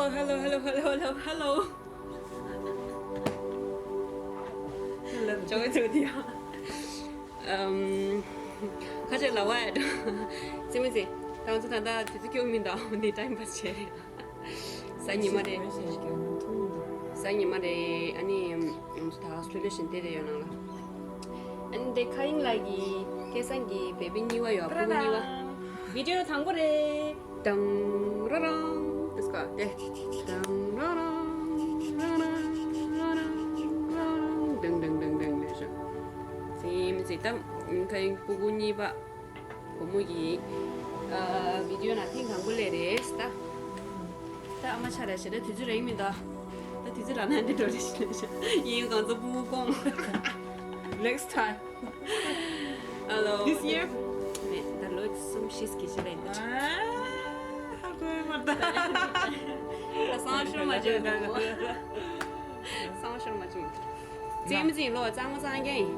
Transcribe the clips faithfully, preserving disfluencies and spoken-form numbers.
Hello, hello, hello, hello, hello. ཇོ་ཇོ་དེ་ཡ། ཨམ། ཁ་ཆེ་ལ་བ་ཡ། ཙི་མི་ཙི། ད་ང་ཚོ་ད་ལྟ་དུས་ཚོད་སྐྱོ་མི་འདུག་འདི་time pass་བྱེད། གཟའ་ཉི་མ་རེད། གཟའ་ཉི་མ་རེད། ཨ་ནི་ང་ཚོ་ད་solution་དེ་རེད་ཡོད་ནང་ལ། ཨ་ནི་དེ་ཁ་ཡིང་ལགས་ཀྱི་སྐལ་བཟང་གི་baby་གཉིས་པ་ཡོད། ཕྲུ་གུ་གཉིས་པ། video་དང་པོ་རེད། དང་ར་རང་། དེ་སྐ་དེ། དང་ར་རང་ར་རང་ར་རང་ར་རང་། དང་དང་དང་དང་། ལས་བྱ། ཙི་མི་ཙི། ད་ཁ་ཡིང་ཕྲུ་གུ་གཉིས་པ། བུ་མོ་ཡིན། ཨ། video་ནང་ཐེངས་དང་པོ་སླེབས་རེད་ད། ད་ཨ་མ་ཆ་ར་ཞེ་ད་དུས་ཚོད་རིང་མི་འདུག་ད་དུས་ཚོད་རང་ན་འདི་འགྲོ་རེ་ཞིག་ལས་ཤག་ཡིན་གང་ཚོ་ཕྲུ་གུ་སྐོང་། Next time. Hello. This year? ནས་ད་ལོ་གསུམ་བཞི་སྐྱེས་ཤི་རེད་འདུག་ཨ། ཧ་གོ་མ་ད། ད་སང་ཤོར་མ་བྱུང་འདུག་སང་ཤོར་མ་བྱུང་། ཙི་མི་ཙི་ལོ་གཙང་མ་གཙང་རྐྱང་ཡིན།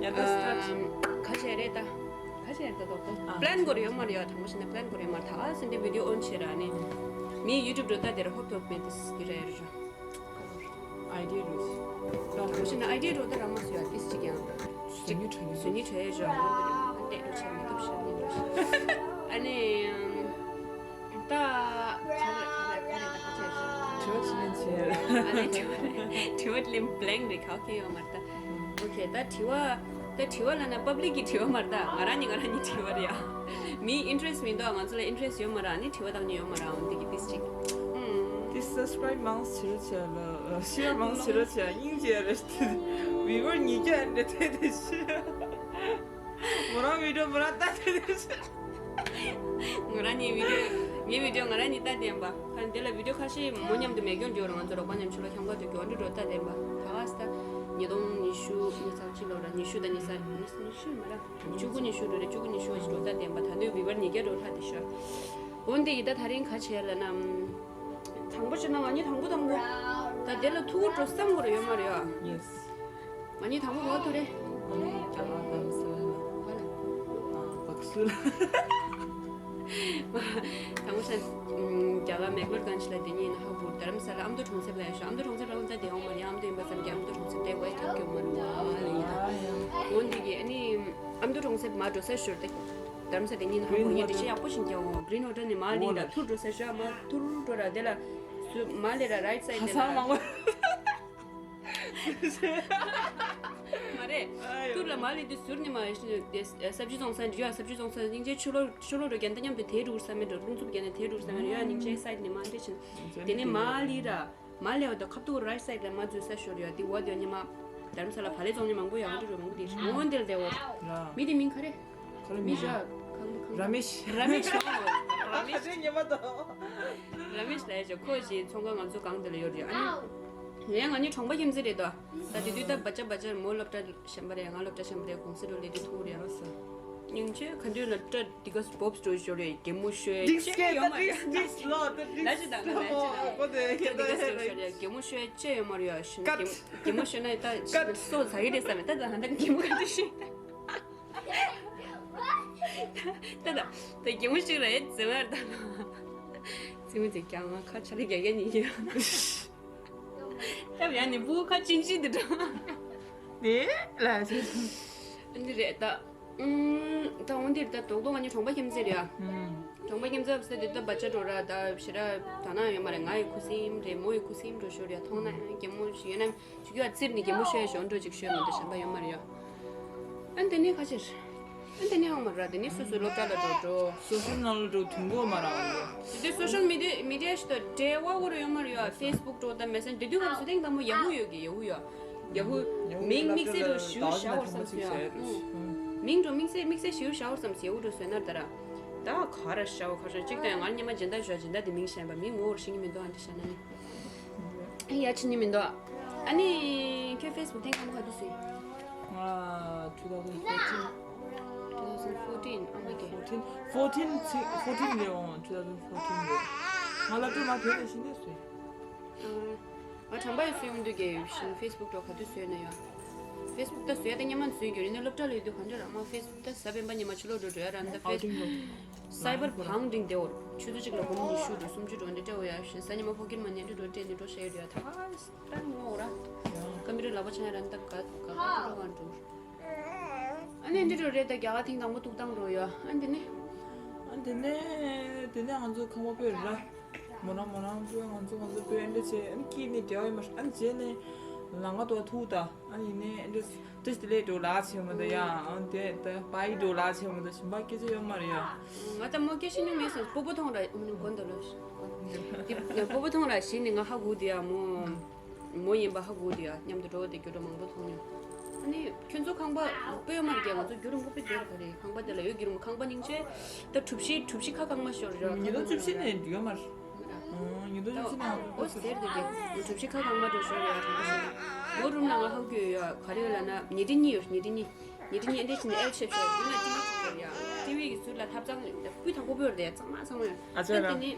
ཡ་ད་start། ཨམ། ཁ་ཤས་རེད་ད། ཁ་ཤས་རེད་ད་ཏོག་ཏོག་ཨ། plan་དགོས་རེད་ཡོད་མ་རེད་ཡ། དང་པོ་བྱས་ན་plan་དགོས་རེད་མ་རེད། ད་ག་སེ་འདི་video on་བྱེད་ར་ནི། མི་YouTube་འགྲོ་ལྟ་དེ་ར་ཧོབ་ཐོབ་མེད་དེ་སི་དེ་ར་ཡ་རེད་ར། Idea་རེད། དང་པོ་བྱས་ན་idea་འགྲོ་ལྟ་ར་མ་སུ་ཡ་དེ་སི་ཅིག་ཡང་། ཟུ་ཉི་ཁྲོད་ཟུ་ཉི་ཁྲོད་ཡ་ར་ཨ་ཏེ་འགྲོ་བྱེད་མི་ཐུབ་ཤ་ནི་ར། ཨ་ནི། ད། ག་རེ་ག་རེ་ག་རེ་ད་ག་ཚོད་ཞིག་དྲི་བ་ཅི་ལན་བྱེད། ཨ་ནི་དྲི་བ་དྲི་བ་ལན་blank་རེད། ག་ཁེ་ཡོད་མ་རེད་ད། ཨོ་ཁེ་ད་དྲི་བ། ད་དྲི་བ་ལ་ན་public་གི་དྲི་བ་མ་རེད་ད། ང་རང་ཉིད་ང་རང་ཉིད་དྲི་བ་རེད་ཡ། མི་interest་མི་འདུག་ང་ཚོ་ལ་interest་ཡོད་མ་རེད། ཨ་ནི་དྲི་བ་བཏང་ཉན་ཡོད་མ་རེད། འོན་ཏེ་གི་ཏིས་ཅིག་ཨུམ། དེ་subscribe་མང་ཆེ་རུ་བྱས་ལ་share་མང་ཆེ་རུ་བྱས་སྙིང་རྗེ་རེད། viewer་ཉིས་བརྒྱ་རེད་དེ་དེ་ཤི། མོ་རང་video་མོ་རང་ལྟ་དེ་དེ་ཤི། ང་རང་ཉིད་video་ངའི་video་ང་རང་ཉིད་ལྟ་བསྡད་པ། ཁ་འདི་ལ་video་ཁ་ཤས་མོ་མཉམ་དུ་མེད་སྐྱོན་འགྲོ་རུང་ང་ཚོ་རོགས་པ་མཉམ་ཆུ་ལོ་ཁྱམ་ཁ་དུ་གྱོན་འགྲོ་འགྲོ་ལྟ་བསྡད་པ། ད་ག་ས་ད་ཉིས་སྟོང་ཉི་ཤུ་ཉི་ཤུ་རྩ་གཅིག་ལོ་ར་ཉི་ཤུ་དང་ཉི་ཤུ་ཉི་ཤུ་མ་ར་བཅུ་དགུ་ཉི་ཤུ་འགྲོ་རེད། བཅུ་དགུ་ཉི་ཤུ་བ་ཞིག་འགྲོ་ལྟ་བསྡད་པ། ད་དུང་viewer་ཉིས་བརྒྱ་འགྲོ་ལྷག་དེ་ཤོར། འོན་ཏེ་ཡི་ད་ད་རིང་ག་བྱས་ལ་ན། དང་པོ་བྱས་ན་ང་གཉིས་དང་པོ་དང་པོ། ད་དེ་ལ་ཐུག་འགྲོ་བསམ་དགོས་ར་ཡོད་མ་རེད་ཡ། Yes། ང་གཉིས་དང་པོ་ག་པར་ཐུག་རེད། ཨ་ནི་རྒྱ་གར་རྡ་རམ་ས་ལ་ལ། ག་ལ། ཨ། བག་སུ་ལ། དང་པོ་ས། ཨམ། རྒྱ་གར་མེག་ལོར་གང་ཞིག་ལ་དེ་ཉིན་ཧ་གོ་རྡ་རམ་ས་ལ་ཨ་མདོ་གྲོང་གསེབ་ལ་ཡ་ཤོ། ཨ་མདོ་གྲོང་གསེབ་ལ་འོང་ད་དེ་འོང་མ་རེད། ཨ་མདོ་ཡིན་པ་ཙམ་གྱི་ཨ་མདོ་གྲོང་གསེབ་དེ་བས་ཁྱབ་ཀྱི་འོང་མ་རེད་ཡ། འོན་ཏེ་གི་ཨ་ནི་ཨ་མདོ་གྲོང་གསེབ་མར་འགྲོ་ས་ཤོར་ཏེ། རྡ་རམ་ས་དེ་ཉིན་ཧ་གོ་ངས་འགྲེལ་བཤད་ཡག་པོ་ཞིག་རྒྱག་འོང་། Green Hotel་ནས་མར་ལིང་ད་ཐུར་འགྲོ་ས་ཤོ། མར་ཐུར་འགྲོ་ར་དེ་ལ་སུ་མར་ལེ་ར་right side་དེ་ལ། མ་རེད། ཨ་ཡོ། ཐུར་ལ་མ་ལི་དུ་ཟུར་ནི་མ་ཡོད་ཤི་ནི་དེ་ས་བཅུད་ཚོང་ས་འདི་ཡོད། ས་བཅུད་ཚོང་ས་སྙིང་རྗེ་ཆུ་ལོ་ཆུ་ལོ་འགྲོ་རྒྱན་ད་མཉམ་དུ་དེ་རུ་ས་མེད་འགྲོ་རླུང་འཚུབ་རྒྱན་ནི་དེ་རུ་ས་མེད་ཡོད། སྙིང་རྗེ་side་ནི་མ་འདྲེ་ཤི་ནི་དེ་ནི་མ་ལི་ར་མ་ལེ་བ་དོ་ཁབ་ཏུ་right side་ལ་མ་འཛུལ་ས་ཤོར་ཡོད། དེ་བ་དེ་ནི་མ་དར་མ་ས་ལ་བ་ལེ་ཚོང་ནི་མང་པོ་ཡོད། འགྲོ་རུ་མང་པོ་དེ་ཤི་འོན་དེ་ལ་དེ་བ་མི་དེ་མིང་ག་རེ། ཁོ་རེ་མི་མི་ཤ་ཁང་ཁང་ར་མེ་ཤ། ར་མེ་ཤ། ར་མེ་ཤ། ཁ་ཆེ་ཉེ་མ་དང་། ར་མེ་ཤ་ལ་ཡ་ཅོ་ཁོ་ཞིག་ཚོང་ཁང་ང་ཚོ་གང་དེ་ལ་ཡོད་རེད། ཨ་ནི་ཡང་ང་གཉིས་གྲོང་པ་ཁྱིམ་མཚེས་རེད་དོ། ད་དེ་དུས་ད་བ་ཅ་བ་ཅ་མོ་སློབ་གྲྭ་གཞན་པ་རེད། ང་སློབ་གྲྭ་གཞན་པ་རེད། གུང་སེང་འགྲོ་ལས་དུས་ཐུག་རེད། ཨ་ས་སྙིང་རྗེ་ག་འདྲ་ལ་སྐྲ་འདི་ག་བོབ་སི་འགྲོ་ཞོར་རེད། གད་མོ་ཤོད་ཅེས་ཡོད་མ་རེད། ལ་ཅི་དང་ལ་ཅི་དང་འདི་ག་བོབ་སི་འགྲོ་ཞོར་རེད། གད་མོ་ཤོད་ཅེས་ཡོད་མ་རེད། ཡ་ཤི་གད་མོ་ཤོད་ན་ད་སོ་ཟ་གི་རེད་བསམ་མེད། ད་ད་ད་གད་མོ་ག་འདྲ་ཤོད། ད་ད་ད་གད་མོ་ཞིག་རེད་ཟེར་བར་ད། ཙི་མི་ཙི་ཀྱང་ང་ཁ་ཆ་ལི་རྒྱག་རྒྱག་ཉིན་ཡོད། ད་ཡང་ནི་བུ་ཁ་ཅིན་ཅིན་དུ་འགྲོ། ནི་ལ་ཅི། འདི་རེད་ད། ཨུམ། ད་འོན་ཏེ་ད་རྡོག་རྡོག་ང་གཉིས་གྲོང་པ་ཁྱིམ་མཚེས་རེད་ཨ། ཨུམ། གྲོང་པ་ཁྱིམ་མཚེས་ཟེར་དུས་ད་བ་ཅ་འགྲོ་ར་ད་ཞེ་དྲག་ད་ན་ཡོད་མ་རེད། ང་ཡི་ཁུ་སིམ་རེད། མོ་ཡི་ཁུ་སིམ་འགྲོ་ཞོར་ཡ་མཐོང་ན་ཡང་གད་མོ་ཞིག་ཡོད་ན། ཆུ་རྒྱུ་ཨ་ཙིར་ནི་གད་མོ་ཤོད་ཞོར་འགྲོ་ཅིག་ཤོད་མ་འདུག་གཞན་པ་ཡོད་མ་རེད་ཡ། ཨ་འདི་ནི་ཁ་ཕྱིར། ཨ་འདི་ནི་ཡོང་མ་རེད། འདི་ནི་སོ་སོའི་སློབ་གྲྭ་ལ་འགྲོ་འགྲོ། སོ་སོའི་ནང་ལ་འགྲོ་དུས་འགོ་མ་རག་ཡ། འདི་དུས་སོ་ཤལ་མི་ཌི་མི་ཌི་ཡ་ཞིག་དང་འབྲེལ་བ་བོར་ཡོད་མ་རེད་ཡ། ཕེ་སི་བུག་འགྲོ་དང་མེ་སེན་ཇར། འདི་དུས་སྐབས་སུ་དེང་དང་པོ་ཡ་ཧུ་ཡོད་གི། ཡ་ཧུ་ཡ། ཡ་ཧུ་མིང་དམིགས་བསལ་འགྲོ་ཞུ་བྱ་བར་བསམ་སོང་ཡ། མིང་འགྲོ་དམིགས་བསལ་དམིགས་བསལ་ཞུ་བྱ་བར་བསམ་སོང་། ཡ་ཧུ་འགྲོ་བསོད་ནར་ད་ར། ད་ག་ར་བྱ་བ་ག་ར་གཅིག་དང་ང་ཉི་མ་སྦྱིན་བདག་ཞུ་བ་སྦྱིན་བདག་དེ་མིང་ཤེས་པ་མིང་ངོ་བོར་ཤེས་ཀྱི་མི་འདུག་ཨ་འདི་བྱ་ན་ནི། ཡ་ཆི་ནི་མི་འདུག་ཨ་ནི་ཁྱོད་ཕེ་སི་བུག་ཐེངས་སྐར་མ་ག་དུས་བཟོས། ང་two thousand fourteen། Two thousand fourteen། ཨ་མ་གི། Fourteen། Fourteen་ཚིག་fourteen་རེད་འོང་། Two thousand fourteen་རེད། ང་ལ་སྤྲོད་མ་ཐོན་ནས་ཤི་ནས་བཟོས། ང་དྲང་པ་ཡི་བཟོས་མི་འདུག་གས། ཕེ་སི་བུག་འགྲོ་ག་དུས་བཟོས་ན་ཡོད། ཕེ་སི་བུག་ད་བཟོས་ད་སྔོན་མ་བཟོས་རྒྱུ་རེད། ནི་སློབ་གྲྭ་ལ་ཡོད་དུས་གང་འདྲ་རང་མ་ཕེ་སི་བུག་ད་གཟའ་སྤེན་པ་ཉི་མ་ཕྱི་ལོགས་འགྲོ་འགྲོ་ཡ་རང་ད་ཕེ་སི་བུག་སའི་བར་བང་འགྲིག་བདེ་བོར་ཆུ་ཚོད་གཅིག་ལ་སྒོར་མོ་ཉི་ཤུ་འགྲོ་སུམ་ཅུ་འགྲོ་འདི་སྤྲད་འོ་ཡ་ཞེས་ས་ཉི་མ་ཕོ་སྐྱེར་མ་ཉན་འདྲི་འགྲོ་སྤྲད་འདི་འགྲོ་བཤད་ཡོད་ཡ་ད་ད་ངོ་ར་ཀམ་པུ་ཊར་ལག་པ་ཆང་ཡ་ར་ད་ག་ག་ག་འགྲོ་ག་འགྲོ། ཨ་ནི་འདི་འགྲོ་རེད་ད་རྒྱ་ག་ཐེངས་དང་པོ་ཐུག་དང་འགྲོ་ཡ་ཨ་འདི་ནི། ཨ་འདི་ནས་འདི་ནས་ང་ཚོ་ཁང་པ་སྤོས་ར། མོ་རང་མོ་རང་སྤོས་ང་ཚོ་ང་ཚོ་སྤོས་ཨ་འདྲ་བྱས་ཨ་ནི་སྐྱིད་ནི་རྒྱ་བའི་མ་ཨ་ནི་རྗེས་ནས་ལང་ང་དོ་ཐུག་ད་ཨ་ནི་ཡིན་ནས་ཨ་འདྲ། ཏིས་ཏི་ལེ་འགྲོ་ལ་ཆེ་མོ་ད་ཡ། ཨང་དེ་ད་པའི་འགྲོ་ལ་ཆེ་མོ་ད་ཞིམ་པ་སྐད་ཆ་ཡོད་མ་རེད་ཡ། ང་ད་མོ་སྐད་ཤེས་མྱོང་མེད་སོང་སྤོ་པོ་མཐོང་ར་མོ་ནི་མགོ་འདོར་ལོ། དེ་སྤོ་པོ་མཐོང་ར་ཞིག་ནི་ང་ཧ་གོ་དེ་ཡ་མོ། མོ་ཡིན་པ་ཧ་གོ་དེ་ཡ་མཉམ་དུ་འགྲོ་དེ་རྒྱུ་འགྲོ་མང་པོ་མཐོང་མྱོང་། ཨ་ནི་ཁྱོད་ཚོ་ཁང་པ་སྤོ་ཡོད་མ་རེད་ཀྱ་ང་ཚོ་རྒྱུ་རུ་མགོ་པི་དེ་ར་ག་རེད་ཁང་པ་དེ་ལ་ཡོད་རྒྱུ་རུ་ཁང་པ་སྙིང་རྗེ། ད་གྲུ་བཞི་གྲུ་བཞི་ཁ་གང་མ་ཤོར་ར་ཉི་ཁང་ལོ་པ་བཅུ་བཞི་ནས་འགྲོ་ཡོད་མ་རེད། ཉི་ཁང་བཅུ་བཞི་ནས་ང་ཚོ་ཨོ་ཟེར་དེ་གི་གྲུ་བཞི་ཁ་གང་མ་འགྲོ་ཤོར་ཡོད་ར་ཁང་པ་ཤོར་ཡོད། ངོ་རུམ་ལ་ང་ཧ་གོ་ཡོད་ག་རེ་ཡོད་ལ་ན་ཉི་ཁྲི་གཉིས་ཡོད་ཉི་ཁྲི་གཉིས། ཉི་ཁྲི་གཉིས་འདི་ཕྱིན་ཨེལ་ཤེབ་ཤོར་ཡོད་ན་ཊི་ཝི་གཅིག་ཤོར་ཡ། ཊི་ཝི་གི་ཟུར་ལ་ཐབ་ཚང་སྤུས་དང་པོ་པོ་ཡོད་རེད་ཡ་གཙང་མ་གཙང་མ་ཡོད། ཨ་ཅག་ར། ད་དེ་ནི།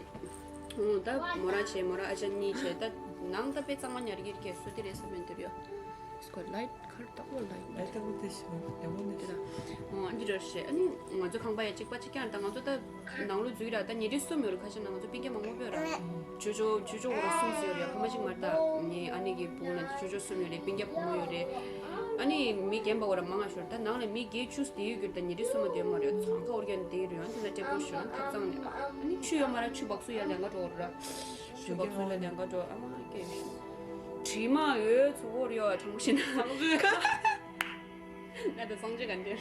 ད་མོ་རང་བྱས་མོ་རང་ཨ་ཅག་གཉིས་བྱས་ད་ནང་ད་དཔེ་གཙང་མ་ཉར་གྱི་རྒྱས་སུ་དེ་རེད་ས་མེད་དེ་རེད་ཡ། སྐོར་ལའི་ཁར་ཏག་ལོ་ལའི། ལའི་ལྟ་བུ་དེ་ཞིག་ཡག་པོ་འདུག་ཤག་འོ་ཨ་འདི་འདྲ་བཤད་ཨ་ནི་ང་ཚོ་ཁང་པ་ཡ་གཅིག་པ་གཅིག་རྐྱང་རེད་ད་ང་ཚོ་ད་ནང་ལོ་འཛུལ་ར་ད་ཉིན་རེ་གསུམ་ཡོད་རེད་ཁ་ཤས་ན་ང་ཚོ་སྤུན་ཀྱག་མང་པོ་ཡོད་ར། ཇོ་ཇོ་ཇོ་ཇོ་འོ་ར་གསུམ་ཙམ་ཡོད་རེད་ཡ་ཕ་མ་གཅིག་མ་རེད་ད་ངའི་ཨ་ནེ་གི་བུ་ན་ཇོ་ཇོ་གསུམ་ཡོད་རེད་སྤུན་ཀྱག་བུ་མོ་ཡོད་རེད། ཨ་ནི་མི་རྒན་པ་འོ་ར་མང་ང་ཤོར་ད་ནང་ལ་མི་བརྒྱད་བཅུ་དེ་ཡོད་གྱུར་ད་ཉིན་རེ་གསུམ་མ་དེ་ཡོད་མ་རེད་ཚང་ཁ་འོ་རྒྱན་དེ་ཡོད་རེད་ཡང་དེ་ལ་སྤྲད་པོ་ཤོར་ཐབ་ཚང་ནས་ཨ་ནི་ཆུ་ཡོད་མ་ར་ཆུ་སྦག་སུ་ཡ་ལས་ཀ་འགྲོ་འོ་ར། ཞུ་བ་ཚོ་ལ་ལན་ཀ་འགྲོ་ཨ་མ་སྐད་དྲི་མ་འོད་ཚོ་བོར་ཡོད་དྲང་པོ་ཤི་ན། ང་དང་སངས་རྒྱས་ག་འདིར།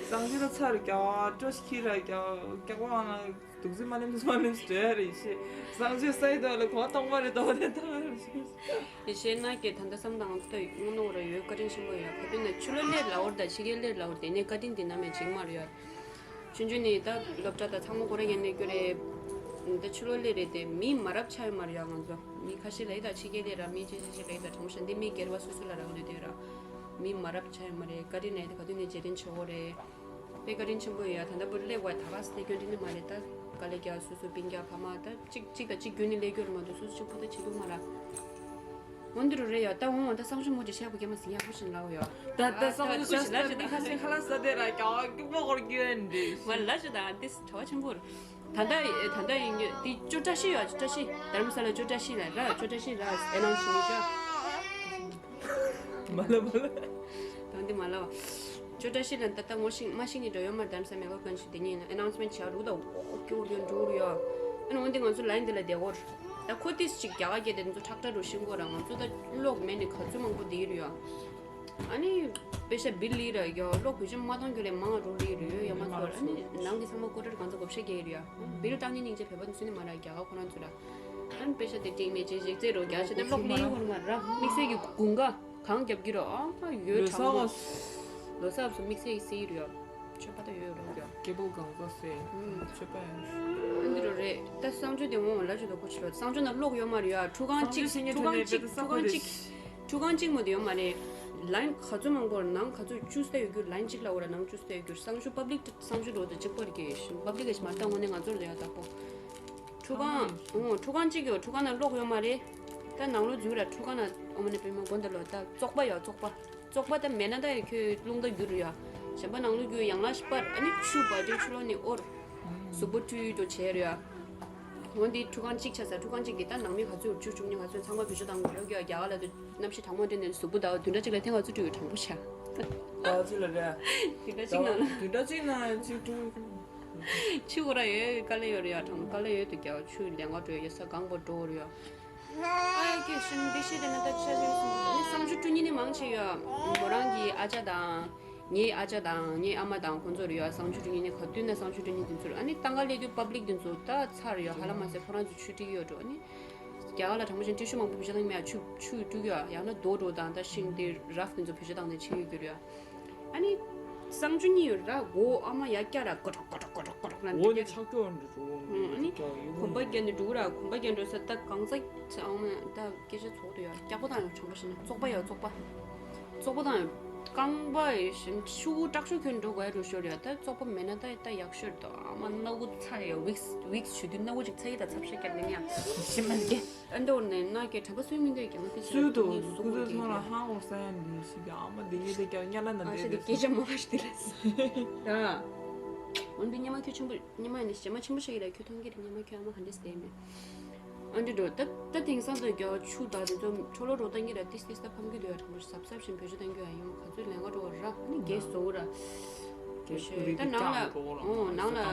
སངས་རྒྱས་ལ་ཚར་རྒྱ་བ་བཀྲ་ཤིས་ཁྱི་ར་རྒྱ་རྒྱ་བ་ང་དུག་རྫི་མ་ནེམ་མ་ནེམ་སྤྲད་རེད་ཤི། སངས་རྒྱས་སའི་དོ་ལ་གོ་གཏོང་བ་རེད་དོ་དེ་དང་རེད་ཤི། ཡེ་ཤེས་ན་སྐད་ད་ལྟ་བསམ་དང་ང་ཚོ་ད་དངོས་གནས་ར་ཡོད་བཀའ་དྲིན་ཆེན་པོ་ཡོད་ག་དུས་ན་ཆུ་ལོ་ལེར་ལ་འོར་ད་ཕྱི་རྒྱལ་ལེར་ལ་འོར་དེ་ནས་བཀའ་དྲིན་འདི་ན་མེད་ཅིག་མ་རེད་ཡོད། ཆུང་ཆུང་ནས་ད་སློབ་གྲྭ་དང་ཚང་མ་ཁོ་རང་ཡན་ནས་སྐྱོ་རེད། ད་ཕྱི་ལོགས་སླེབས་རེད་དེ་མི་མ་རབས་ཆགས་ཡོད་མ་རེད་ཡ་ང་ཚོ་མི་ཁ་ཤས་ལ་ཡི་ད་ཕྱི་རྒྱལ་སླེབས་ར་མི་ཆེ་ཆེ་ཆེ་ལ་ཡི་ད་གྲོང་ཤ་འདི་མི་སྒེར་བ་སོ་སོ་ལ་རག་ལས་དེ་ར་མི་མ་རབས་ཆགས་ཡོད་མ་རེད་བཀའ་དྲིན་ནས་ད་ག་དུས་ནས་རྗེས་དྲན་ཆེ་བོ་རེད། དཔེ་བཀའ་དྲིན་ཆེན་པོ་ཡོད་ཡ་ད་ལྟ་བུ་སླེབས་བ་ད་ག་སེ་སྐྱོན་དྲིན་ནི་མ་རེད་ད་དཀའ་ལས་རྒྱག་སོ་སོ་སྤུན་ཀྱག་ཕ་མ་ད་གཅིག་གཅིག་དང་གཅིག་རྒྱུན་ནས་སླེབས་རྒྱུ་རེད་མ་གཏོགས་སོ་སོ་གཅིག་པུ་ད་བྱེད་རྒྱུ་མ་ར། འོ་འདི་རུ་རེད་ཡ། ད་འོང་ད་གསང་སྤྱོད་མོ་ཅིག་བཤད་དགོས་ཀྱི་མ་ཟིན་ཡག་པོ་ཞིག་ལབ་ཡོད། ད་ད་གསང་སྤྱོད་ཤ་ཟ་དེ་ཁ་ཤས་ཁ་ལག་ཟ་དེ་ར་ཀྱག་སྐྱུག་པ་འཁོར་རྒྱུ་ཡན་འདི། མ་ལ་ཞུ་ད་འདི་གྲྭ་བ་ཆེན་པོར། ད་ད་ད་ད་ཡིན་རྒྱུ་འདི་ཅོ་བཀྲ་ཤིས་ཡོད་ཅོ་བཀྲ་ཤིས་དྷ་རམ་ས་ལ་ཅོ་བཀྲ་ཤིས་ལ་ར་ཅོ་བཀྲ་ཤིས་ར་ཨེ་ནང་ཞིག་མི་ཤོག་མ་ལ་མ་ལ། ད་འདི་མ་ལ་བ། ཅོ་བཀྲ་ཤིས་ལ་ད་ལྟ་ངོ་ཤེས་མ་ཤེས་ནི་འདྲ་ཡོད་མ་རེད་དྷ་རམ་ས་མེ་གོ་ཀན་ཤི་དེ་ཉིན་ཨེ་ནང་སི་མེན་ཊི་བྱ་རུ་ད་འོ་ཀྱོ་རུ་འགྲོ་རུ་ཡོད། ཨ་ནི་འོ་འདི་ང་ཚོ་ལ་ཡིན་འདི་ལ་བསྡད་གོ། ད་ཁོ་ཏིས་ཅིག་རྒྱ་གར་སྐད་དེ་ཚོ་ཁྲག་ཁྲག་རུ་ཤིང་གོ་ར་ང་ཚོ་ད་གློག་མེད་ནི་ག་ཚོད་མང་པོ་འདི་རུ་ཡོད། ཨ་ནི་པེ་ཤ་བིལ་ལི་ར་ཡོད་གློག་བུ་ཆུ་མ་གཏོང་རྒྱུ་ལས་མང་རུ་ལི་རུ་ཡོད་ཡ་མ་ཚོར་ཨ་ནི་ནང་གི་ཚང་མ་ཀོ་ཊར་གང་ཚོ་བགོ་བཤའ་རྒྱག་གི་རུ་ཡ། བིལ་བཏང་ནི་སྙིང་རྗེ་བོད་པ་ཚོ་ནི་མ་ར་རྒྱ་གར་ཁོ་རང་ཚོ་ར། ཨ་ནི་པེ་ཤ་དེ་ཏིང་མེ་ཅེ་ཞིག་རྩེ་རུ་རྒྱ་ཆེ་ད་གློག་ལི་ཡོད་མ་ར་དམིགས་བསལ་གྱི་དགུན་ཁ་གང་རྒྱབ་ཀྱི་རོ་ཨ་ཡོད་ལོ་གྲང་མོ། གསར་ལོ་གསར་སུ་དམིགས་བསལ་གྱི་སི་རུ་ཡ། ཆོས་པ་ད་ཡོད་རོགས་ཀྱང་། སྐྱེ་བོ་གང་ཟག་སེ། ཆོས་པ་ཡང་། འདི་རུ་རེད་ད་གསང་སྤྱོད་དེ་འོང་ལ་ཆོས་ད་ཁོ་ཆོས་གསང་སྤྱོད་ན་གློག་ཡོད་མ་རེད་ཡ་ཁྲུ་ཁང་གཅིག་ཁྲུ་ཁང་གཅིག་ཁྲུ་ཁང་གཅིག་ཁྲུ་ཁང་གཅིག་མོ་དེ་ཡོད་མ་རེད། ལན་ག་ཚོད་མང་པོར་ནང་ག་ཚོད་བཅུ་ས་ཡོད་རྒྱུ་ལན་གཅིག་ལ་འོ་ར་ནང་བཅུ་ས་ཡོད་རྒྱུ་གསང་སྤྱོད་པབ་ལིག་གསང་སྤྱོད་རོགས་ད་གཅིག་པར་གྱིས་པབ་ལིག་གི་མ་ལྟ་ངོ་ནས་ང་ཚོར་ལ་ཡ་ད་ཁོ། ཁྲུ་ཁང་། ཨོ་ཁྲུ་ཁང་གཅིག་ཡོད་ཁྲུ་ཁང་ན་གློག་ཡོད་མ་རེད། ད་ནང་ལོགས་འཛུལ་ར་ཁྲུ་ཁང་ན་ཨོ་མ་ནི་པེ་མ་དགོན་ད་ལོ་ད་བཙོག་པ་ཡོད་བཙོག་པ། བཙོག་པ་ད་མེད་ན་ད་ཡ་ཁྱོད་རླུང་ད་རྒྱུ་རུ་ཡ། གཞན་པ་ནང་ལོགས་རྒྱུ་ཡང་ལ་ཤི་པར་ཨ་ནི་ཆུ་བ་དེ་ཆུ་ལོག་ནི་ཨོར། གཟུགས་པོ་བཀྲུས་འགྲོ་བྱས་རུ་ཡ། འོ་འདི་ཁྲུ་ཁང་གཅིག་ཆ་ས་ཁྲུ་ཁང་གཅིག་གི་ད་ནང་མི་ག་ཚོད་བཅུ་བཅུ་གཉིས་ག་ཚོད་ཚང་མ་བེད་སྤྱོད་བཏང་དགོས་ཡོད་ཀྱི་ཡ་རྒྱ་ག་ལ་དུ་གནམ་གཤིས་གྲང་མོ་དེ་ནས་གཟུགས་པོ་ད་བདུན་ཕྲག་གཅིག་ལ་ཐེངས་ག་ཚོད་བཀྲུས་ཡོད་གྲང་པོ་ཆ། ད་ཚོད་ལ་རེད། བདུན་ཕྲག་གཅིག་ནང་ལ། བདུན་ཕྲག་གཅིག་ནང་གཅིག་བཀྲུས། ཆུ་གོ་ར་ཡོད་དཀའ་ལས་ཡོད་རེད་ཡ་གྲང་དཀའ་ལས་ཡོད་དུ་རྒྱག་ཆུ་ལས་འགོ་འགྲོ་ཡོད་ས་གང་པོ་འགྲོ་རེད་ཡ། ཨ་ཡ་ཀེ་ཤུན་འདི་ཤེས་དེ་ན་ད་ཆ་ཆེ་སོང་ནི་གསང་སྤྱོད་བཀྲུ་ཉིན་ནི་མང་ཆེ་ཡོད། མོ་རང་གི་ཨ་ཅག་དང་། ངའི་ཨ་ཅག་དང་ངའི་ཨ་མ་དང་ཁོང་ཚོ་རེད་ཡ་གསང་སྤྱོད་བཀྲུ་ཉིན་ནི་ག་དུས་ན་གསང་སྤྱོད་བཀྲུ་ཉིན་དེ་ཚོ་རེད་ཨ་ནི་ཏང་ག་ལས་དུས་པབ་ལིག་དེ་ཚོ་ད་ཚར་ཡོད་ཧ་ལ་མ་ཟེར་ཁོ་རང་ཚོ་ཆུ་ཏིག་ཡོད་འགྲོ་ཨ་ནི། རྒྱ་གར་ལ་དྲང་པོ་བཞིན་ཏི་ཤུ་མང་པོ་བེད་སྤྱོད་བཏང་མེད་ཡ་ཆུ་ཆུ་བཀྲུ་ཡ་ཡང་ན་རྡོ་འགྲོ་དང་ད་ཤིང་དེ་རབ་དེ་ཚོ་བེད་སྤྱོད་བཏང་ནས་ཆེ་ཡོད་རྒྱུ་རེད་ཡ། ཨ་ནི། གསང་སྤྱོད་གཉིས་ཡོད་ར་མགོ་ཨ་མ་ཡ་སྐྱ་ར་ཀོ་ཀྲོག་ཀོ་ཀྲོག་ཀོ་ཀྲོག་ལ་འོ་ནི་ཆག་སྐྱོ་འདྲ་འགྲོ་འོ་ནི་ཨ་ནི། གོམ་པ་རྒྱབ་ནས་འགྲོ་གི་ར་གོམ་པ་རྒྱབ་འགྲོ་ས་ད་གང་ས་ཨ་མ་ད་སྐད་ཆ་ཚོགས་འདུག་ཡ་སྐྱག་པ་དང་ཡང་དྲང་པོ་བཤད་ན་བཙོག་པ་ཡ་བཙོག་པ། བཙོག་པ་དང་ཡང་རྐང་པ་ཡི་བཞིན་ཤུ་གུ་དྲག་ཤོས་ཁྱོད་འགྲོ་དགོས་རུ་ཤོར་ཡ་ད་བཙོག་པ་མེད་ན་ད་ད་ཡག་ཤོས་རེད་དོ་ཨ་མ་སྣ་བུག་ཚ་ཡ་ཝིགས་ཝིགས་ཞུ་དུས་སྣ་བུག་ཅིག་ཚ་ཡི་ད་ཚབ་ཤ་རྒྱབ་ནས་ཡ་ཤི་མ་རྒྱལ། ཨ་འདི་འོར་ནས་ན་ཀྱེ་གྲྭ་པ་སུའི་མི་འདོད་ཀྱང་དེ་སུའི་དུ་ནི་སུ་ཀུ་དུ་ཐང་ལ་ཧང་འོ་ས་ཡ་འདི་ཞིག་ཨ་མ་འདི་ངེད་དེ་ཀྱང་ཉ་ལ་ན་ཨ་ཤ་འདི་དེ་སྐད་ཆ་མ་ཤི་དེ་རེད། ད། འོན་ཏེ་ཉི་མ་ཁྱོད་ཆེན་པོ་ཉི་མ་ནི་ཞེ་མ་ཆེན་པོ་ཞིག་ཡིན་ལ་ཁྱོད་མཐོང་གི་རེད། ཉི་མ་ཁྱོད་ཨ་མ་ག་འདྲས་བསྡད་མེད། ཨ་འདྲས་འགྲོ་ད་ད་དེང་སང་དུ་རྒྱ་ཆུ་དང་དེ་ཚོ་འཕྲོ་ལོ་རོ་ད་ངེད་ལ་ཏིས་ཏིས་ད་ཕམ་གི་འདུག་ཡ། དྲང་པོ་གཟབ་གཟབ་བཞིན་བེད་སྤྱོད་གཏང་རྒྱུ་ཡ་ཡོང་། ག་ཚོད་ལན་ག་འགྲོ་བ་ར་ཨ་ནི་རྒྱལ་བཟོ་ར། རྒྱལ་བཟོ་རེད། ད་ནང་ལ་ཨོ་ནང་ལ་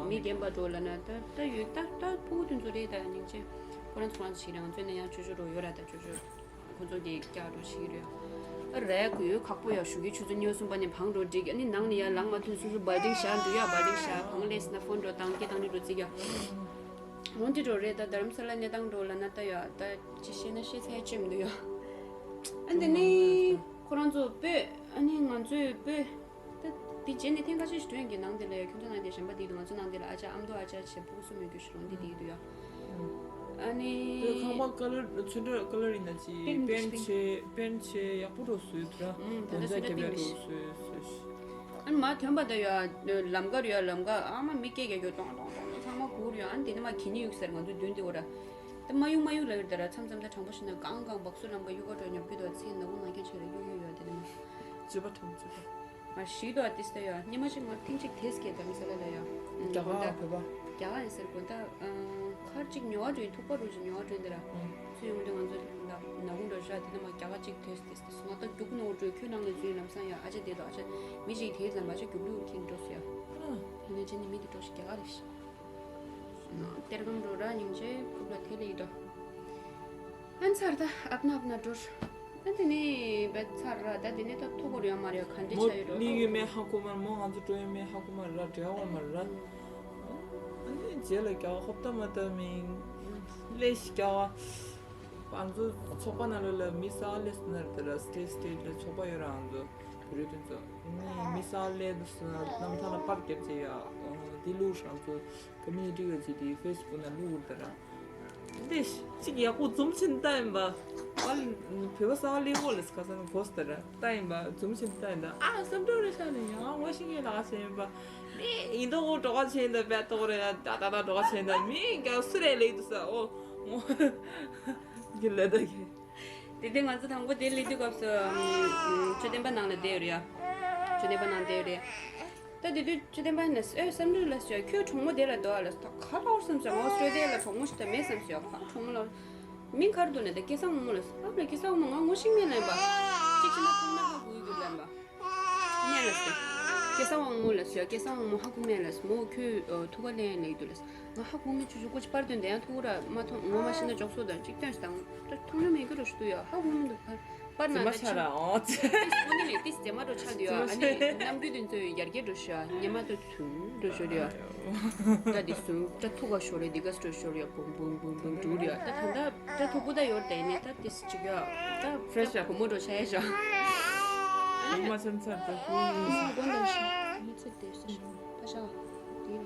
མི་རྒན་པ་འགྲོ་ལ་ན་ད་ད་ཡོད་ད་ད་ཕྲུ་གུ་དེ་ཚོ་རེད། ད་སྙིང་རྗེ། ཁོ་རང་ཚོ་རང་ཞིག་རང་ཚོ་ནས་ཡང་ཅོ་ཅོ་འགྲོ་ཡོད་ར། ད་ཅོ་ཅོ། ཁོ་ཚོ་གིས་སྐྱག་འགྲོ་བྱེད་ཀྱི་རེད། ཨ་རེད་ཁོ་ཡོད་ཁག་པོ་ཡ། ཞུ་གི་ཆུ་ཚོད་ཉི་ཤུ་གསུམ་པ་ནས་བང་འགྲོ་འགྲིག་ཨ་ནི་ནང་ནས་ཡར་ལངས་མ་ཐོན་སོ་སོ་བར་ཌིང་བཞག་འདུག་ཡ། བར་ཌིང་བཞག་བང་ལས་ན་ཕོན་འགྲོ་བཏང་སྐད་བཏང་འདྲི་འགྲོ་རྩིས་ཀྱ། འོན་ཏེ་འགྲོ་རེད། ད་རྡ་རམ་ས་ལ་གནས་སྟངས་འགྲོ་ལ་ན་ད་ཡ་ད་ཅི་བཤད་ན་བཤད་ཚད་ཅི་མི་འདུག་ཡ། ཨ་འདི་ནི་ཁོ་རང་ཚོ་སྤོས་ཨ་ནི་ང་ཚོས་སྤོས། ད་འདི་རྗེས་ནས་ཐེངས་ཁ་ཤས་ཤིག་འགྲོ་ཡིན་གྱི་ནང་དེ་ལ་ཡ། ཁྱོད་ཚོ་ནང་དེ་གཞན་པ་འདི་འདུག་ང་ཚོ་ནང་དེ་ལ་ཨ་ཅག་ཨ་མདོ་ཨ་ཅག་བྱས་ཕྲུ་གུ་སུ་མེད་རྒྱུ་ཞིག་རུང་འདི་འདི་འདུག་ཡ། ཨ་ནི། དེ་ཁང་པ་ཀ་ལར་ཚོན་ཁྲ་ཀ་ལར་ཡིན་ན་ཅི་པེན་ཆེ་པེན་ཆེ་ཡག་པོ་འགྲོ་བཟོས་དུ་ར། ཨུམ། ད་ལྟ་གོན་ཆ་ཚོན་ཁྲ་རྒྱབ་ཡ་པིང་འགྲོ་བཟོས་བཟོས་ཤི། ཨ་ནི་མ་ཐོན་པ་ད་ཡ་ལམ་ཁར་ཡ་ལམ་ཁ་ཨ་མ་མི་སྐད་རྒྱག་རྒྱུ་ཏོང་ཏོང་ཏོང་ཏོང་ཚང་མ་གུར་ཡ། ཨ་ནི་དེ་ནི་མ་གི་ནི་གཡུག་ཟེར་ང་ཚོ་མདུན་དེ་འོ་ར། ད་མ་གཡུག་མ་གཡུག་ལ་ཡོད་ད་ར། མཚམས་མཚམས་ད་དྲང་པོ་ཞིག་ན་གང་གང་བག་སུ་ལམ་ཁ་གཡུག་ག་འགྲོ་ཉོབ་ཀྱི་དོ་ཚེ་ན་བུ་ང་ཁྱེད་ཆེ་ར་གཡུག་གཡུག་ཡ་དེ་ནི་མ། ཅི་པ་ཐང་ཅི་པ། ང་ཞིག་ཏུ་ཨ་ཏིས་ད་ཡ། ཉི་མ་ཅིག་ང་ཐེངས་གཅིག་དེས་སྐད་དམ་ས་ལ་ལ་ཡ། རྒྱ་གར་བོད་པ། རྒྱ་གར་ཡིན་ཟེར་དགོན་ད། ཁར་ཅིག་ཉོ་བ་འགྲོ་ཡིན། ཐུག་པ་རུ་ཅིག་ཉོ་བ་འགྲོ་ཡིན་ད་ར། ཚུར་ཡོང་དུས་ང་ཚོ་ན་ན་གུང་འགྲོ་ཤག་དེ་ནས་མ་རྒྱ་གར་ཅིག་དེས་དེས་དེས་ང་ད་རྒྱུག་ནོར་འགྲོ་ཁྱོད་ནང་ལ་འཛུལ་ལམ་སང་ཡ། ཨ་ཅག་དེ་དོ་ཨ་ཅག་མི་ཅིག་དེས་ལ་མ་ཅག་རྒྱུག་ལུགས་ཁྱིན་འགྲོ་སོ་ཡ། དེ་ནས་ཅི་ནི་མི་དེ་འགྲོ་ཤི་རྒྱ་གར་རེད་ཤི། གཏེར་སྒམ་འགྲོ་ར་སྙིང་རྗེ་ཁུག་ལ་ཐེ་ལེ་ཡི་འགྲོ། ཨན་ཚར་ད་ཨབ་ན་ཨབ་ན་འགྲོ། ཨན་དེ་ནི་བེད་ཚར་ར། ད་དེ་ནི་ད་ཐུག་གོ་རེ་ཡོད་མ་རེད། ག་འདྲེ་མོ་ཆ་ཡོད་རོ། ལི་གི་མེ་ཧ་གོ་མར་མོ་ང་ཚོ་འགྲོ་ཡོད་མེ་ཧ་གོ་མར་ར་འབྲེལ་བ་མར་ར། ཨན་དེ་རྗེས་ལ་རྒྱ་ཧོབ་ད་མ་ད་མིང་ལས་ཤི་རྒྱ་བ། ང་ཚོ་ཚོགས་པ་ནང་ལོགས་ལ་མི་ས་ལས་སུ་ན་རེད་ད་ར། སི་ཊེ་ཊི་སི་ཊེ་ཊི་ལ་ཚོགས་པ་ཡོད་ར། ང་ཚོ་བོད་རིགས་དེ་ཚོ་ནི་མི་ས་ལས་སུ་ན་གནམ་ཐང་ལ་པར་བརྒྱབ་ཅེ་ཡ། འདི་ལུགས་རང་ཚོ་ཀོ་མིའུ་ནི་ཊི་ག་ཅིག་དེ་ཕེ་སི་བུག་ན་བླུགས་འུར་ད་ར། འདི་ཅིག་ཡག་པོ་འཛུམ་ཆེན་ལྟ་ཡིན་པ། ཨ་ལ་བོད་པ་ས་ལས་འོ་ལ་སི་ཁ་སང་གོ་སི་ད་ར་ལྟ་ཡིན་པ། འཛུམ་ཆེན་ལྟ་ཡིན་ད། ཨ་བསམ་འགྲོ་རེ་ཤ་ནི་ཡང་ངོ་ཤེས་ངེས་ལག་ཤེས་ཡིན་པ། མི་ཡིན་དོ་འོ་གྲོགས་ཆེན་ད་བད་དོ་རེ་ད་ད་ད་གྲོགས་ཆེན་ད་མི་ཡིན་ཀྱང་སུ་རེ་ལེགས་འདུག་ས་འོ་ངོ་གི་ལ་ད་གི། དེ་དུས་ང་ཚོ་དང་པོ་དེ་སླེབས་དུས་སྐབས་སུ་མཆོད་རྟེན་པ་ནང་ལ་བསྡད་ཡོད་རེད་ཡ། མཆོད་རྟེན་པ་ནང་བསྡད་ཡོད་རེད། ད་དེ་དུས་མཆོད་རྟེན་པ་ནས་ཨེ་བསམ་འགྲུབ་ལ་ཟེར་ཁྱོད་གྲོགས་མོ་དེ་ལ་འདུག་ཨ་ལ་ཟེར། ད་ག་ལ་འོར་བསམ་ཟེར། ང་ཨོ་སི་ཊྲེ་ལི་ཡ་ལ་གྲོགས་མོ་ཞིག་ད་མེད་བསམ་ཟེར། ཁ་གྲོགས་མོ་ལ་མིང་ག་རེ་འདུག་ནས་ད་སྐལ་བཟང་དབང་མོ་ལ་ཟེར། ཨ་ལ་སྐལ་བཟང་དབང་མོ་ང་ངོ་ཤེས་མེད་ལ་ཡིན་པ། གཅིག་བྱས་ན་ཁོང་རྣམ་པ་དགོས་ཀྱི་ལ་ཡིན་པ། ནས་ལ་ཟེར། སྐལ་བཟང་དབང་མོ་ལ་ཟེར། སྐལ་བཟང་དབང་མོ་ཧ་གོ་མེད་ལ་ཟེར། མོ་ཁྱོད་ཐུག་ག་ལེན་ལེགས་འདུག་ལ་ཟེར། ང་ཧ་གོ་མེད། ཆུ་ཆུ་ཀོ་ཅི་པར་དོན་དེ་ཡང་ཐུག་ར་མ་མཐོང་། ངོ་མ་ཤེས་ན་འཇོག་སོ་དང་གཅིག་སྟོན་ཞིག་དང་ད་མཐོང་ན་མེད་ཀྱི་རོ་ཞུ་དུ་ཡ། ཧ་གོ་མེད་འདུག་པར་པར་ན་ད་ཆ་ར་ཨོ་ཙི་ཀོ་ནི་ལེ་ཏིས་ཙེ་མ་འགྲོ་ཆགས་འདུག་ཡ། ཨ་ནི་གནམ་གྲུ་དོན་ཚོ་ཡར་རྒྱས་འགྲོ་ཤ་ཉེ་མ་ད་ཚུན་འགྲོ་ཤོར་ཡ། ད་འདི་སུ་ད་ཐུག་ག་ཤོར་རེ་འདི་ག་སྤྲོ་ཤོར་ཡ། བུང་བུང་བུང་བུང་འགྲུར་ཡ། ད་ད་ད་ད་ཐུག་པོ་ད་ཡོར་དེ་ནས་ད་ཏིས་ཅིག་ཡ། ད་ཕྲེ་ཤ་བུ་མོ་འགྲོ་ཆ་ཡ་ཤ། ཨ་མ་སེམས་ཚར་ད་ཧུ། ཨ་མ་དགོན་དང་ཤ་མི་ཚེ་དེ་ཤ་ཤ་ཕ་ཤ་དེ་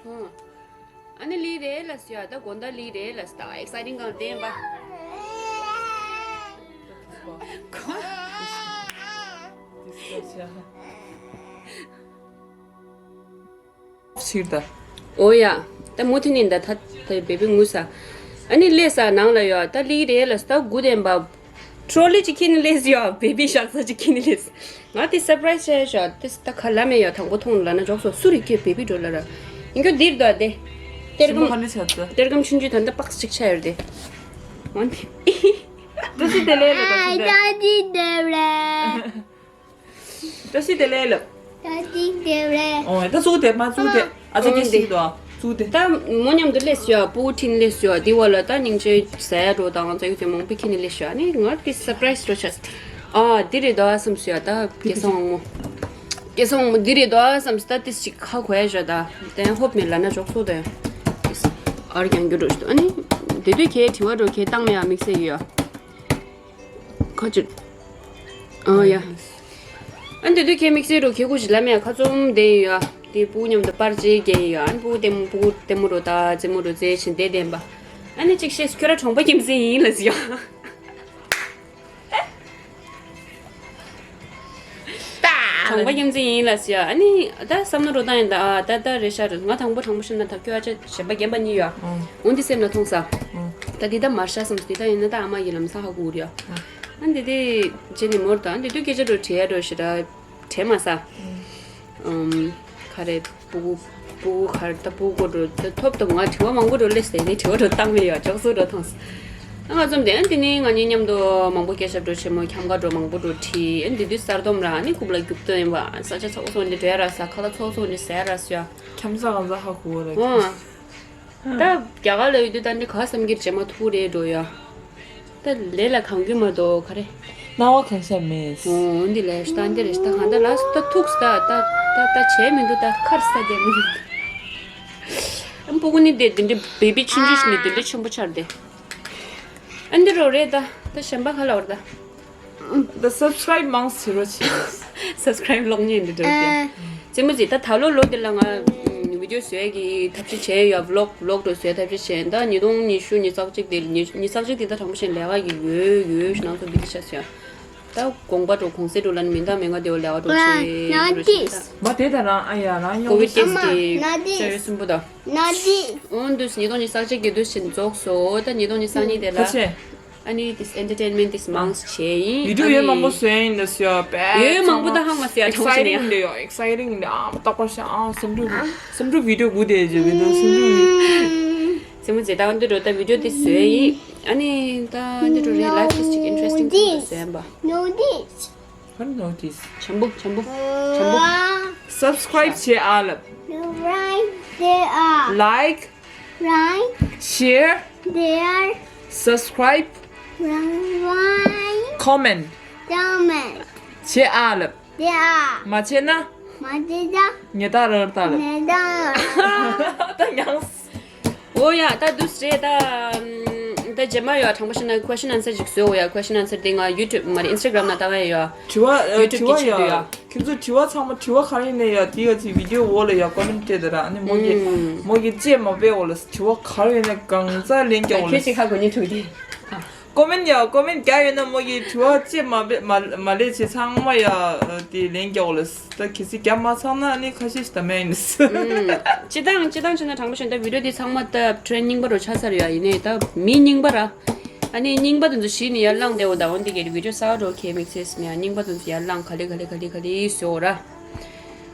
ཧུ། ཨ་ནི་ལི་རེད་ལ་སི་ཡ། ད་དགོང་དག་ལི་རེད་ལ་སི། ད་ཨེག་སའི་ཊིང་གང་བསྟན་པ། ཕྱིར་ད། ཨོ་ཡ། ད་མུ་མཐུད་ནས་ད་ད་ད་བེ་བི་ངུ་ས། ཨ་ནི་ལས་ས་ནང་ལ་ཡོད། ད་ལི་རེད་ལ་སི། ད་དགུ་བསྟན་པ། ཊོ་ལི་ཅིག་ཁྱེར་ནས་སླེབས་ཡོད། བེ་བི་བཞག་ས་ཅིག་ཁྱེར་ནས་སླེབས། ང་དེ་སར་པ་རའི་སི་བྱས་ཤག་དེ་ད་ཁ་ལ་མེད་ཡོད། དང་པོ་མཐོང་ལ་ན་འཇོག་སོ་སུ་རེད་ཁྱོད་བེ་བི་འགྲོ་ལ་ར། ཡིན་རྒྱུ་འདིར་འདུག་དེ། གཏེར་སྒམ། ཆེན་པོ་ག་ནས་ཆགས་ཚོད། གཏེར་སྒམ་ཆུང་ཆུང་ད་ལྟ་པགས་གཅིག་ཆགས་ཡོད་དེ། འོན་ཏེ། བཀྲ་ཤིས་བདེ་ལེགས་ལ་བཀྲ་ཤིས་བདེ་ལེགས། བཀྲ་ཤིས་བདེ་ལེགས་ལ། བཀྲ་ཤིས་བདེ་ལེགས། ཨོ་ད་ཚུགས་དེ་མ་ཚུགས་དེ། ཨ་ཅེ་ཨོ་ཅེ་དེ། ཤིག་དོ། ཚུགས་དེ། ད་མོ་མཉམ་དུ་སླེབས་ཡོད། སྤུ་གུ་ཁྲིད་ནས་སླེབས་ཡོད། དེ་བ་ལ་ད་སྙིང་རྗེ་ཟས་རོ་དང་ཙག་ཙིག་མང་པོ་ཁྱེར་ནས་སླེབས་ཡོད། ཨ་ནི་ང་དེ་སར་པ་རའི་སི་རོ་ཆགས། ཨ་འདི་རེད་དོ་བསམ་སོང་ཡ། ད་སྐལ་བཟང་དབང་མོ། སྐལ་བཟང་དབང་མོ་འདི་རེད་དོ་བསམ་སོང་། ད་དེ་ཞིག་ཁ་གོ་ཡ་ཞོ། ད་དེ་ཧོབ་མེད་ལ་ན་འཇོག་སོ་ད་ཡ། ཨར་ཀྱང་རྒྱུ་འགྲོ་ཞིག་འདུག་ཨ་ནི་དེ་དུས་ཁྱེད་དྲི་བ་འགྲོ་ཁྱེད་བཏང་མེད་ཡ། དམིགས་བསལ་ཡོད་ཡ། ཁ་ཅིག་ཨ་ཡ། ཨ་འདི་དུས་ཁྱེད་དམིགས་བསལ་རུ་ཁྱེད་ཁུ་ཞིག་ལ་མེད་ཁ་བཙུམ་བསྡད་ཡོད། དེ་སྤུ་གུ་མཉམ་དུ་པར་ཅིག་རྒྱག་ཡོད། ཨ་ནི་སྤུ་གུ་ལྟད་མོ་ལྟད་མོ་རུ་ད་རྩེད་མོ་རུ་རྩེ་བཞིན་བསྡད་བསྡད་པ། ཨ་ནི་ཅིག་བཤད་སོང་། ཁྱོད་རང་གྲོང་པ་ཁྱིམ་མཚེས་ཡིན་ལ་ཟེར་ཡ། གྲོང་པ་ཁྱིམ་མཚེས་ཡིན་ལ་ཟེར་ཡ། ཨ་ནི་ད་བསམ་ན་རུ་ད་ཡིན་ད། ཨ་ད་ད་རེ་ཤ་རུ་ང་དང་པོ་དྲང་པོ་བཤད་ན་ད་ཁྱོད་ཨ་ཅག་གཞན་པ་རྒན་པ་གཉིས་ཡོད། འོན་ཏེ་སེམས་ལ་ཐོངས་ས། ད་འདི་ད་མར་ཤ་བསམ་སོང་། འདི་ད་ཡིན་ན་ད་ཨ་མ་ཡི་ལམ་སང་ཧ་གོ་རེད་ཡ། ཨ་འདི་དེ་རྗེས་ནས་མོར་དང་འདི་དུས་སྐད་ཆ་འགྲོ་དྲི་ཡ་འགྲོ་ཞེ་དྲག་དྲན་མ་ས། ཨམ། ག་རེ། སྤུ་གུ། སྤུ་གུ་ག་རེ། ད་སྤུ་གུ་འགྲོ་ད་ཐོབ་ཐོབ། ང་དྲི་བ་མང་པོ་འགྲོ་སླེབས་ཟེར་ནས་དྲི་བ་འགྲོ་བཏང་མེད་ཡ། ཅོག་སུ་འགྲོ་ཐང་ཟེར། ང་ཚོ་དེ་ཨ་དེ་ནི་ང་གཉིས་མཉམ་དུ་མང་པོ་སྐད་ཆ་འགྲོ། ཆེན་མོ་འཁྱམ་ག་འགྲོ། མང་པོ་འགྲོ་ཁྲིད། ཨ་དེ་དུས་གསར་སྡོམ་ར། ཨ་ནི་རྐུབ་ལ་རྒྱུག་སྟོན་པ། ས་ཆ་ཚོགས་སོང་ནི་འདྲེ་ར་ས། ཁ་ལ་ཚོགས་སོང་ནི་ཟས་ར་ཟོ་ཡ། འཁྱམ་ས་གང་ས་ཧ་གོ་བ་རེད། ཨོ། ད་རྒྱ་གར་ལ་ཡོད་དུས་ད་འདི་ག་བསམ་གྱི་རྗེས་མ་ཐུག་རེད་འགྲོ་ཡ། ད་ལས་ལ་གང་རྒྱུ་མ་གཏོགས་ག་རེ། སྣང་བ་གང་ཤར་མེད། ཨོ་འདི་ལས་ད་འདི་རེད། ད་གང་ད་ལ་ད་ཐུག་ད་ད་ད་ད་བྱས་མི་འདུག་ད་ཁར་ས་དེ་མི་འདུག་ཨ་སྤུ་གུ་ནི་དེ་དེ་འདྲ་བེ་བི་ཆུང་ཆུང་ཞིག་ནི་དེ་འདྲ་ཆེན་པོ་ཆགས་དེ། ཨ་འདི་རོ་རེད་ད། ད་གཞན་པ་ག་ལ་བར་ད། ད་སབ་སི་ཀ་རེབ་མང་སེ་རོ་ཆེ། སབ་སི་ཀ་རེབ་གློག་བརྙན་འདི་འདྲ་དེ། ཙེ་མོ་ཙི་ད་ད་ལོ་ལོ་འདི་ལ་ང་ཨམ་བི་ཌི་ཡོ་བཟོ་ཡ་གི་ཐབས་ཤེས་བྱས་ཡོད། བི་ལོག་བི་ལོག་འགྲོ་བཟོ་ཡ་ཐབས་ཤེས་བྱས། ད་ཉིས་སྟོང་ཉི་ཤུ་ཉི་ཤུ་རྩ་གཅིག་དེ་ཉི་ཉི་ཤུ་རྩ་གཅིག་དེ་ད་དྲང་པོ་བཤད་ན་ལས་ཀ་གི་ཡོད་ཡོད་ཞུ་ནང་ཚོ་བི་ཌི་ཡོ་ཆ་སོ་ཡ། ད་དགོངས་པ་འགྲོ་གོང་ཚད་འགྲོ་ལ་ནི་མི་འདང་མི་ང་དེ་བ་ལས་ཀ་འགྲོ་ཆེ་འགྲོ་ཆེ་ད། མ་དེ་ད་རང་ཨ་ཡ་རང་ཉོ་གོ་བི་ཌི་ཡོ་ཀྱི་བཅར་ཡོད་གསུམ་པོ་ད། འོན་ཏུ་ཉིས་སྟོང་ཉི་ཤུ་རྩ་གཅིག་གི་དུས་ཕྱིན་རྫོགས་སོ། ད་ཉིས་སྟོང་ཉི་ཤུ་རྩ་གཉིས་དེ་ལ། ཁ་ཆེ། ཨ་ནི་this entertainment this month བྱས་ཡིན། བི་ཌི་ཡོ་ཡོད་མང་པོ་བཟོས་ཡིན་ལ་ཟེར་བས། ཡོད་མང་པོ་ད་ཧང་མ་ཟེར་ཡ་དྲང་པོ་ཞིག་ནས། Exciting འདི་ཡོད། Exciting འདི་ཨ་རྟག་པར་ཤ་ཨ་སེམས་འགྲུབ་སེམས་འགྲུབ་བི་ཌི་ཡོ་དགུ་དེ་བརྗོད་བི་ཌི་ཡོ་སེམས་འགྲུབ་བི། ཙེ་མོ་ཙེ་ད་འདི་འགྲོ་ད་བི་ཌི་ཡོ་དེ་བཟོས་ཡིན། ཨ་ནི་ད་འདི་འགྲོ་རེད། ལའིབ་དེ་ཅིག་ཨིན་ཊི་རེ་སི་ཊིང་ཅིག་བཟོས་ཡིན་པ། Notice. What is notice? ཇམ་པོ་ཇམ་པོ་ཇམ་པོ། Subscribe བྱེད་ཨ་ལབ། Right there. Like. Right. Share. There. Subscribe. Right. Comment. Comment. བྱེད་ཨ་ལབ། དེ་ཨ། མ་བྱེད་ན། མ་བྱེད་ན། ཉེས་རྡུང་རེད་ད་ལབ། ཉེས་རྡུང་རེད། ད་མྱངས། ཨོ་ཡ་ད་འདུག་སེ་རེད་ད། ཨམ། ད་རྗེས་མ་ཡོད་དྲང་པོ་བཤད་ན་ཀོ་ཤན་ཨན་སར་ཅིག་བཟོས་འོ་ཡ། ཀོ་ཤན་ཨན་སར་དེ་ང་ཡུ་ཊུབ་མ་རེད་ཨིན་སི་ཊ་གྷ་རམ་ན་ལྟ་ག་ཡོད། དྲི་བ་ཡུ་ཊུབ་དྲི་བ་ཀྱི་ཆེད་དུ་ཡ། ཡོད། ཁྱོད་ཚོ་དྲི་བ་ཚང་མ་དྲི་བ་ག་རེ་ཡིན་ནའི་ཡ་དེ་ཡ་ཚིག་བི་ཌི་ཡོ་འོག་ལ་ཡ་ཀོ་མེན་ཊི་སྤྲད་དེ་ར། ཨ་ནི་མོ་གི་ཨུམ། མོ་གི་ཅེས་མ་པའི་འོག་ལ་དྲི་བ་ག་རེ་ཡིན་ནའི་གང་ཙག་ལན་རྒྱག་འོ་ལ། ཁྱོད་ཅིག་ཧ་གོ་ཉན་ཐུག་དེ། ཀོ་མེན་ཡ་ཀོ་མེན་རྒྱག་ཡོད་ན་མོ་གི་དྲི་བ་ཅེས་མ་པའི་མ་མ་ལས་ཅེས་ཚང་མ་ཡ་དེ་ལན་རྒྱག་འོ་ལ། ད་གལ་སྲིད་རྒྱབ་མ་ཚར་ན་ནི་ཁ་ཤས་ཤིག་ད་མེད་ཡིན། ཨུམ། སྤྱི་བཏང་སྤྱི་བཏང་བྱས་ན་དྲང་པོ་བཤད་ན་ད་བི་ཌི་ཡོ་འདི་ཚང་མ་ད་ཊེན་རྙིང་པ་རུ་ཆགས་ཚར་ཡོད་ཡིན་ནའི་ད་མི་རྙིང་པ་ར། ཨ་ནི་རྙིང་པ་དེ་ཚོ་གཞི་ནས་ཡར་བླངས་བསྡད་འོ་ད་འོ་འདི་གའི་བི་ཌི་ཡོ་གསར་འགྲོ་གལ་མི་ཚེས་ནས་ཡ་རྙིང་པ་དེ་ཚོ་ཡར་བླངས་ག་ལེ་ག་ལེ་ག་ལེ་ག་ལེ་བཟོ་འོ་ར།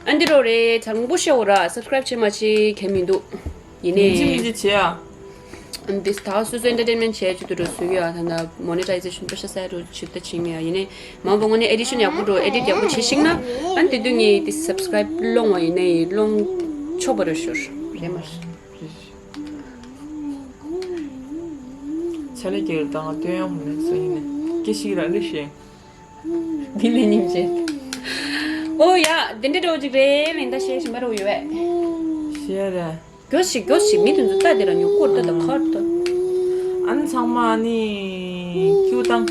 ཨ་འདི་རོ་རེད་དྲང་པོ་བཤད་འོ་ར་སབ་སི་ཀ་རེབ་བྱེད་མ་བྱེད་གལ་མི་འདུག་ཡིན་ནའི། མི་འདི་མི་འདི་བྱེད་ཨ། ཨམ། འདི་ད་སོ་སོ་ཨེན་ཊར་ཊེན་མེན་ཊི་བྱས་ཆེད་དུ་འགྲོ་བཟོས་ཡོད་ཨ། ད་ན་མོ་ནི་ཊའི་ཛེ་ཤན་པོ་ཤ་ས་རུ་ཆུ་ད་ཆིང་ཡ་ཡིན་ནའི་མང་པོ་ངོ་ནས་ཨེ་ཌི་ཤན་ཡག་པོ་འགྲོ་ཨེ་ཌིཊ་ཡག་པོ་བྱེད་ཤིང་ན་ཨ་འདི་དུས་ངས་འདི་སབ་སི་ཀ་རེབ་སློང་བ་ཡིན་ནའི་སློང་ཆོག་པ་རེད་ཤོར་རེད་མ་རེད། ཆ་ལེ་ཀྱེ་རུ་དང་སྟོན་ཡང་མི་ནས་སོ་ཡིན་ནའི་ཀྱེ་ཤིག་ར་ལི་ཤེ། འདི་ལས་ཉིན་བྱེད། ཨོ་ཡ་འདི་འདྲ་འགྲོ་ཅིག་རེད་མིན་ད་ཤེས་བཞིན་པ་རུ་ཡོད་བས། ཤེས་རེད། གོ་ཞིག་གོ་ཞིག་མི་དེ་ཚོ་ལྟ་དེ་ར་ཉོ་སྐོར་ལྟ་ད་ཁར་ལྟ། ཨ་ནི་ཚང་མ་ཨ་ནི་ཀྱུ་དང་།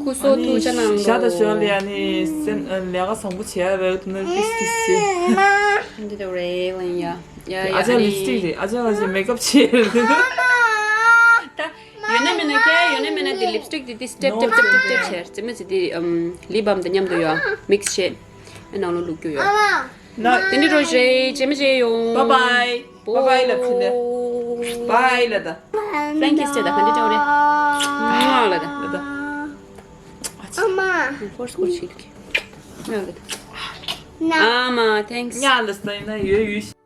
ཁུ་སོ་ཨ་ནི་ཐུགས་ཅག་ནང་ཞག་དང་ཞོལ་ལ་ཨ་ནི་སེམས་ལས་ཀ་བཟང་པོ་བྱས་རེད་དུ་ན་ཏིས་ཏིས་བྱས། འདི་དེ་རེད་ལན་ཡ། ཡ་ཡ་ཨ་ཅག་ཨ་ལིབ་སི་ཊིག་རེད། ཨ་ཅག་ཨ་ཅག་མེག་ཨབ་བྱས་རེད། ད་ཡོད་ན་མེད་ན་ཀྱ་ཡོད་ན་མེད་ན་དེ་ལིབ་སི་ཊིག་དེ་དེ་སི་ཊེབ་ཊེབ་ཊེབ་ཊེབ་ཊེབ་བྱས་རེད། ཙི་མི་ཙི་དེ་ཨམ་ལིབ་བམ་དང་མཉམ་དུ་ཡོད་མིག་སི་བྱས། ཨ་ནང་ལོ་བླུག་རྒྱུ་ཡོད། ན། དེ་འདྲ་རོ་ཞེས་བྱེད་མི་བྱེད་ཡོང་། Bye bye. Bye bye ལབ་ཕྱིན་ཏེ། Bye ལབ་ད། Flying kiss བྱེད་ད་ག་འདྲ་བྱེད་རེད། ལབ་ད། ཨ་མ། Force སྐོར་བྱེད་ཀྱི། ལབ་ད། ཨ་མ། Thanks. ཉ་ལ་སྟ་ཡིན་ན་ཡོད་ཡོད།